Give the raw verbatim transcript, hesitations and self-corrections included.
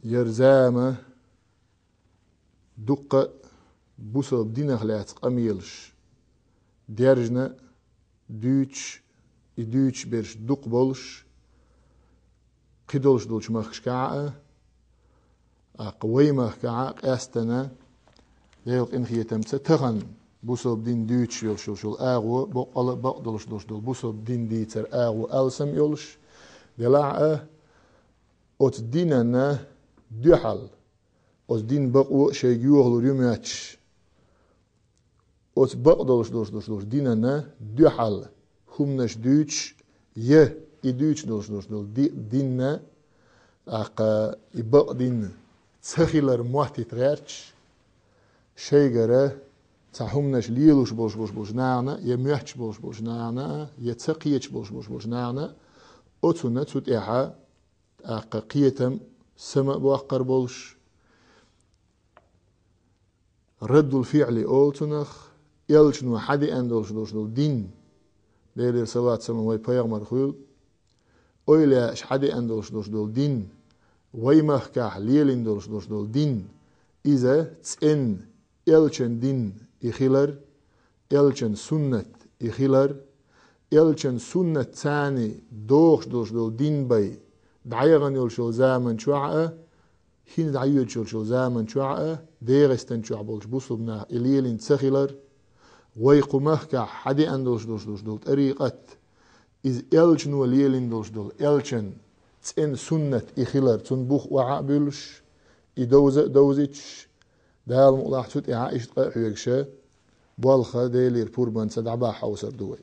Яр зама дуккха а бусалба динах лаьцна къамелаш даьржина, дуьйцуш, и дуьйцуш берш дукха болуш, кхидолуш долчу махкашкахь а, тӀаккха вай махкахь а къаьстина, Делан къинхетамца, тахана бусалба дин дуьйцуш йолуш йолу агӀо, боккъала а бакъдолуш долуш долу бусалба дин дийцар агӀо алсам йолуш, делахь а, оцу динана дуьхьал, оцу дин бакъо а шайга йохалур ю моьттуш, оцу бакъдолуш долуш долуш долуш динана дуьхьал хӀуманаш дуьйцуш, я и дуьйцуш долуш долуш долу ди-, динна, тӀаккха и бакъ дин ца хилар моттийта гӀерташ, шайгара цхьа хӀуманаш лелош болуш болуш болуш нахана, я моьттуш болуш болуш нахана, я ца кхеташ болуш болуш болуш нахана, оцунна цу тӀехьа тӀаккха кхетам сама а боккхур болуш, раддул фиӀли олу цунах, элчано хьадеана долуш долуш долу дин, Делера салат-салам вай пайхамар хуьлу, ойла еш хьадеана долуш долуш долу дин, вай махкахь лелийна долуш долуш долу дин, иза цӀена элчан дин и хилар, элчан суннат и хилар, элчан суннат царний дохуш долуш долу дин бай дӀаяхана йолуш йолу заман чохь а, хӀинца дӀайоьдуш йолчу заман чохь а ДегӀастан чохь болчу бусалба наха и лелийна ца хилар, вай кху махкахь хьадеана долуш долуш долуш долу тӀарикъат, иза элчано лелийна долуш долу элчан цӀена суннат и хилар, цунна бух охьа а буьллуш, и довза а довзуьйтуш, Дала мукъалахь цу тӀехьа иштта къа а хьоьгуша, болха Делера пурбанца дӀабахьа хьовсур ду вай.